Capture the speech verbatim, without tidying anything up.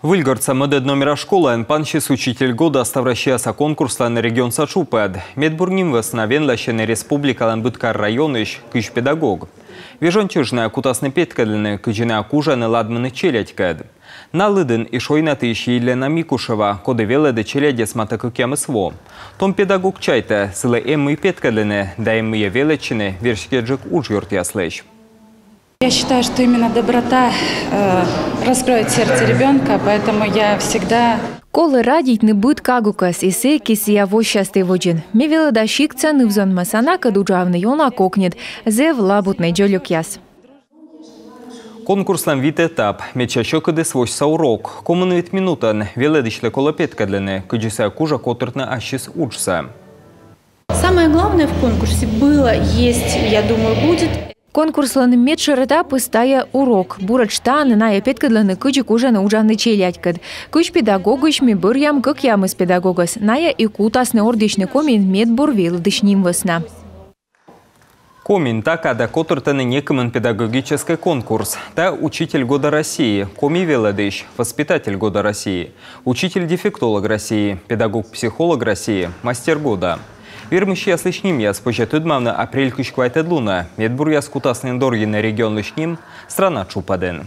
Выльгортса мӧдӧд номера школаын пансис «Учитель года» ставроссияса конкурслӧн регионса тшупӧд. Медбур ним вӧсна венласьӧны республикалӧн быд кар районысь кызь педагог. Вежон чӧж найӧ кутасны петкӧдлыны, кыдзи найӧ кужӧны ладмыны челядькӧд. На лыдын и шойнатысь Елена Микушева, коді велӧдӧ челядьӧс матӧ кӧкъямыс во. Том педагог чайтӧ, сылы эм мый петкӧдлыны да эм мыйӧ велӧдчыны верстьӧджык уджъёртъяслысь. Я считаю, что именно доброта э, раскроет сердце ребенка, поэтому я всегда... Колӧ радейтны быд кагукӧс, и сэки сійӧ воссяс тэ водзын. Ме велӧда сиктса ныв-зонмӧс, а накӧд уджавны ёна кокньыд, зэв лабутнӧй дзолюкъяс. Конкурслӧн вит этап. Медся сьӧкыдыс — восьса урок. Комын вит минутӧн велӧдысьлы колӧ петкӧдлыны, кыдзи сійӧ кужӧ котыртны ассьыс уджсӧ. Самое главное в конкурсе было, есть, я думаю, будет. Конкурслӧн медшӧр этапыс — тайӧ урок. Буретш тані найӧ петкӧдлӧны, кыдзи кужӧны уджавны челядькӧд. Кызь педагогысь ми бӧръям кӧкъямыс педагогӧс. Найӧ и кутасны ордйысьны Комиын медбур велӧдысь ним вӧсна. Комиын та кадӧ котыртӧны некымын педагогическӧй конкурс. Тайӧ «Учитель года России», «Коми велӧдысь», «Воспитатель года России», «Учитель-дефектолог России», «Педагог-психолог России», «Мастер года». Вермысьяслысь нимъяс позьӧ тӧдмавны апрель кызь квайтӧд лунӧ. Медбуръяс кутасны дорйыны регионлысь ним страна тшупӧдын.